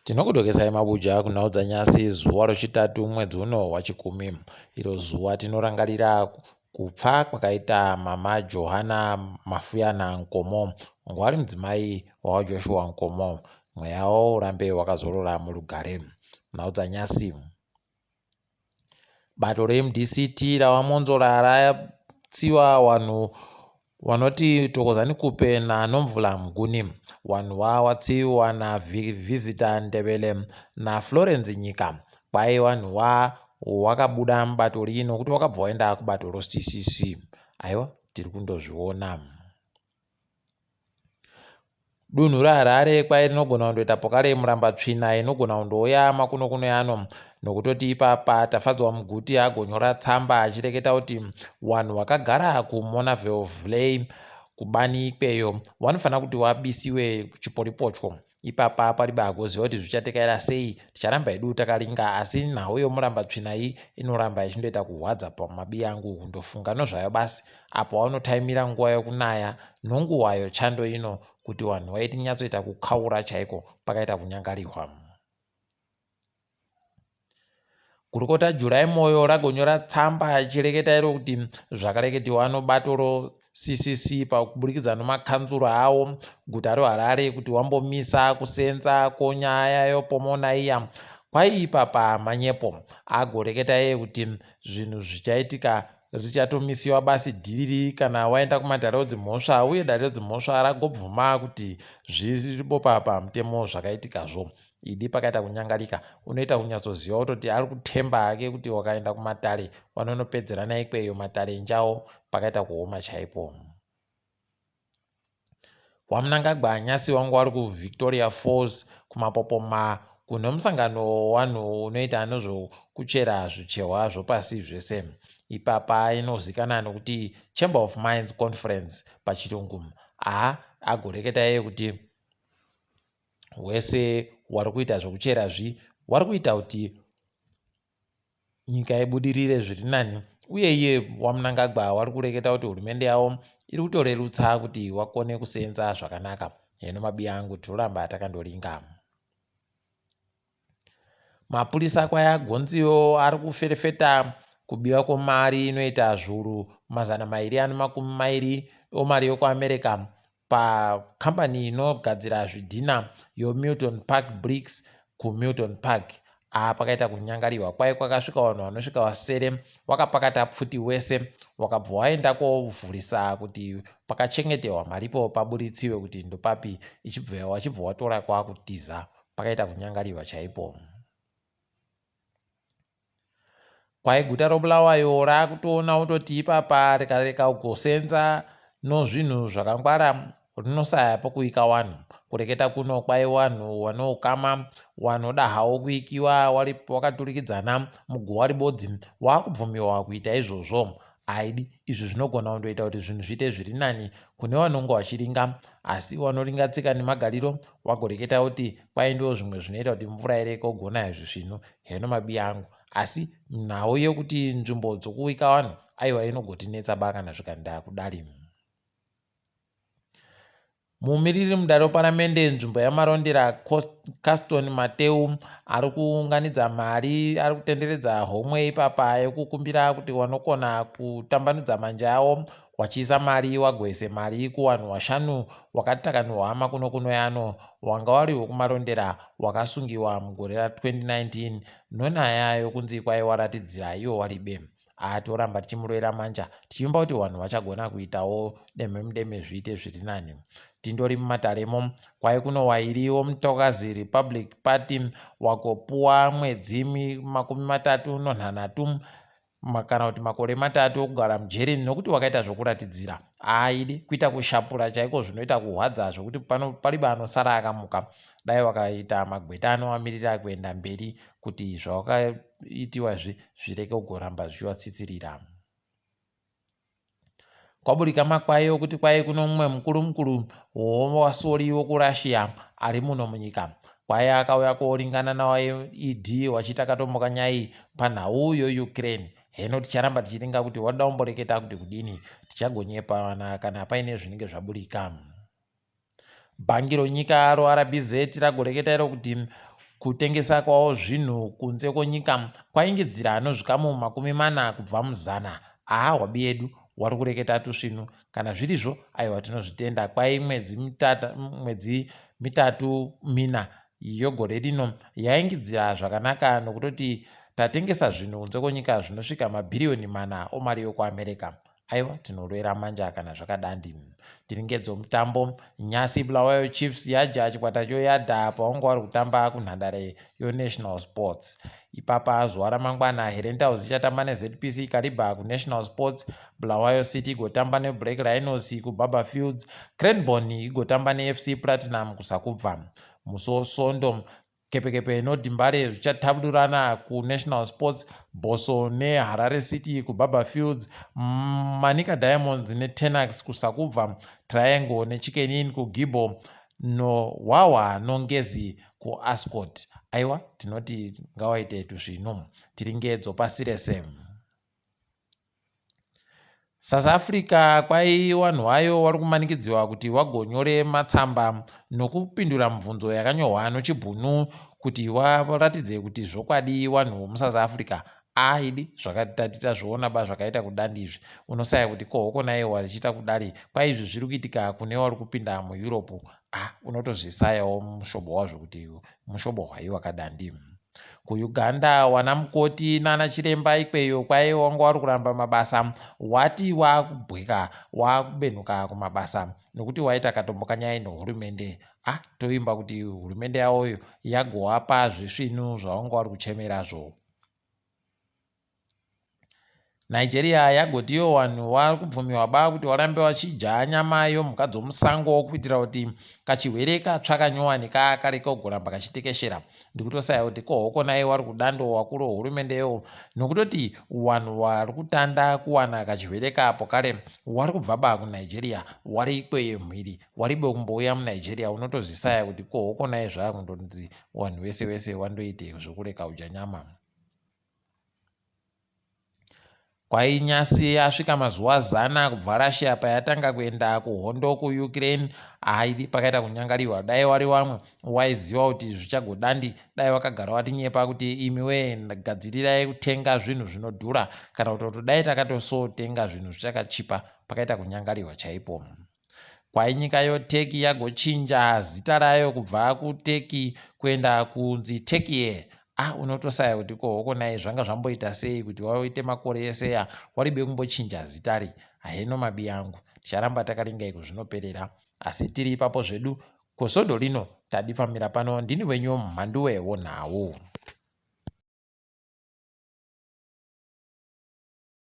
Tinokudokesai mabuja kunhau dzanyasi zuva rochitatu mwedzi uno wachikumi. Iro zuva tinorangarira kupfa kwakaita mama Johanna Mafuyana Nkomo ngo ari mudzimai waVaJoshua Nkomo. Mweya wavo urambe wakazorora murugare. Nhau dzanyasi. Bato reMDCT raVaMwonzora ratsiva vanhu vanoti Thokozani Khupe naNomvula Mguni. Vanhu vatsiviwa naVisitor Ndebele naFlorence Nyika. Kwai vanhu wakabuda mubato rino kuti wakabva waenda kubato roCCC. Aiwa tiri kundozviona. Dunhu reHarare kwai rinogona kundoita pokare murambatsvina inogona kundouya makuno kuno yano nokutoti ipapa Tafadzwa Muguti agonyora tsamba achireketa kuti vanhu vakagara kuMonavale Vlei kubani ikweyo vanofanira kuti vabisiwe chiporipotyo. Ipapa paribe agoziva kuti zvichatekaira sei, ticharamba hedu takaringa asi nhau yomurambatsvina iyi inoramba ichindoita kuhwadza pamabiyangu kundofunga nozvayo basi apo wanotaimira nguva yokunaya nonguva yochando ino kuti vanhu vaitinyatsoita kukaura chaiko pakaita kunyangarihwa. Gurukota July Moyo ragonyora tsamba achireketa iro kuti zvakareketiwa nobato roCCC pakuburikidza nomakanzuro awo guta roHarare kuti wambomisa kusenza konyaya yopomona iya kwaiipapa manyepo agoreketa iye kuti zvinhu zvichaitika richatomisiwa basi dhiriri kana waenda kumatare edzimhosva uye dare redzimhosva ragobvuma kuti zviripo pamutemo zvakaitikazvo Idi pakaita kunyangarika unoita kunyatsoziva wototi ari kutemba hake kuti wakaenda kumatare wanonopedzerana ikweyo matare njawo pakaita kuoma chaipo. WaMnangagwa nyasi wangu wari kuVictoria Falls kumapopoma kune musangano wanhu unoita nezvekuchera zvichehwa zvopasi zvese. Ipapa inozikana nekuti Chamber of Mines Conference pachirungu. Aha agoreketa iye kuti wese wari kuita zvekuchera zvi wari kuita kuti nyika ibudirire zviri nani uye iye wamunangagwa wari kureketa kuti hurumende yavo iri kutorerutsa kuti wakone kuseenza zvakanaka heno mabiya angu tinoramba takandoringa Mapurisa kwaYagonziwo ari kuferefeta kubiwa kwemari inoita zviuru 220 omari yokuAmerica pakambani inogadzira zvidhina yoMilton Park Bricks kuMilton Park. Aa pakaita kunyangariwa kwai kwakasvika vanhu vanosvika vasere wakapakata pfuti wese wakabva waenda kovhurisa kuti pakachengetewa maripo paburitsiwe kuti ndopapi ichibva wachibva watora kwakutiza pakaita kunyangariwa chaipo. Kwai guta roBulawayo rakutoona wototi ipapa rikareka kugosenza nozvinhu zvakangwara rinosaya pokuika wanhu. Kureketa kuno kwai wanhu wanoukama wanoda hawo kuikiwa wakaturikidzana muguwa ribodzi wakubvumiwa kuita izvozvo. Aidi izvi zvinogona kundoita kuti zvinhu zviite zviri nani kune vanonge vachiringa asi vanoringa tsika nemagariro vagoreketa kuti kwai ndoo zvimwe zvinoita kuti mvura ireke kugona izvi zvinhu heno mabiya angu asi nhau yekuti nzvimbo dzokuwika vanhu aiwa inogotinetsa ba kana zvikandaa kudari. Mumiriri mudare weparamende nzvimbo yaMarondera Caston Mateu ari kuunganidza mari ari kutenderedza homwe ipapa yekukumbira kuti wanokona kutambanudza manja awo wachiisa mari wagoise mari kuwanhu washanu wakatakanurwa makuno kuno yano wanga wari wekuMarondera wakasungiwa mugore ra 2019 nonaya yokunzi kwaiwaratidzira iwo waribe Haa toramba tichimurovera manja tichivimba kuti vanhu vachagona kuitawo demhe mudeme zviite zviri nani. Tindori mumataremo kwai kuno wairi woMutwakazi Republic Party wagopuwa mwedzi 37 kana kuti makore matatu okugara mujeri nokuti wakaita zvokuratidzira. Haa idi kuita kushapura chaiko zvinoita kuhwadza zvokuti pano paribe anosara akamuka. Dai wakaita magweta anowamirira kuenda mberi kuti zvawakaitiwa izvi zvireke kugoramba zvichiwatsitsirira. Kwaburika makwai okuti kwai kuno mumwe mukuru mukuru wovasori wokuRussia ari muno munyika. Kwai akauya koringana naED wachiita katombo kanyai panhau yoUkraine. Heno ticharamba tichiringa kuti wada kumboreketa kuti kudini. Tichagonyepana kana paine zvinenge zvaburika. Bhangi ronyika roRBZ ragoreketa iro kuti Kutengesa kwavo zvinhu kunze kwenyika kwaingidzira nozvikamu 40 kubva muzana. Haa wabi yedu wari kureketa tusvinu. Kana zvirizvo aiwa tinozvitenda. Kwai mwedzi mitata, mwedzi mitatu mina yogore rino yaingidzira zvakanaka nokutoti tatengesa zvinhu kunze kwenyika zvinosvika mabhiriyoni mana omari yokuAmerica. Aiwa tinorwera manja kana zvakadandi. Tiringedzo mutambo nyasi Bulawayo Chiefs yaja chikwata choyadha pawanga wari kutamba kunhandare yoNational Sports. Ipapa zuva ramangwana Herentals ichatamba neZPC Kariba kuNational Sports, Bulawayo City igotamba neBlack Rhinos kuBarbourfields, Cranborne igotamba neFC Platinum kuSakubva. Musi weSondo Kepekepe noDimbare zvichatabulurana kuNational Sports, Bosso neHarare City kuBarbourfields, Manica Diamonds neTenax kuSakubva, Triangle neChicken Inn kuGibbo, noHwahwa noNgezi kuAscot. Aiwa tinoti ngawaite tusvinu. Tiringedzo pasi rese. South Africa kwai wanhu wayo wari kumanikidziwa kuti wagonyore matsamba nokupindura mubvunzo yakanyorwa nochibhunu kuti waratidze kuti zvokwadi wanhu vomuSouth Africa aidi zvakatati tazviona ba zvakaita kudandi izvi unosaya kuti kohoko naiwa richiita kudari kwaizvi zviri kuitika kune wari kupinda muEurope ah unotozvisayawo mushobo wazvo kuti mushobo hwai wakadandi. KuUganda wanamukoti nana chiremba ikweyo kwai wanga wari kuramba mabasa wati wakubwika wakubenhuka kumabasa nokuti waita katombo kanyai nohurumende ah toimba kuti hurumende yavoyo yagowapa zvisvinu zvawanga wari kuchemerazvo. Nigeria yagotiwo vanhu vari kubvumiwa ba kuti varambe vachidya nyama yomhuka dzomusango kuitira kuti kachirwere katsva kanyowani kareke kugoramba kachitekeshera. Ndikutosaya kuti kohoko nai wari kudando wakuru wehurumendeyo nokutoti vanhu vari kutanda kuwana kachirwere kapo kare wari kubva ba kuNigeria wari ikweyo mhiri waribe kumbouya muNigeria unotozvisaya kuti kohoko nai zvakundonzi vanhu vese vese wandoite zvokureka kudya nyama. Kwainyasi asvika mazuva zana kubva Russia payatanga kuenda kuhondo kuUkraine haidi pakaita kunyangariwa dai wari wamwe waiziva kuti zvichagodandi dai wakagara watinyepa kuti imi wee gadzirirai kutenga zvinhu zvinodhura kana kutoti dai takatosotenga zvinhu zvichakachipa pakaita kunyangariwa chaipo. Kwai nyika yoTurkey yagochinja zita rayo kubva kuTurkey kuenda kunzi Turkiye. Ah unotosaya kuti kohoko nai zvanga zvamboita sei kuti waite makore eseya waribe kumbochinja zitari heno mabi angu ticharamba takaringa iko zvinoperera asi tiri ipapo zvedu kosvondo rino tadifambira pano ndini wenyu mhanduwe wonhau.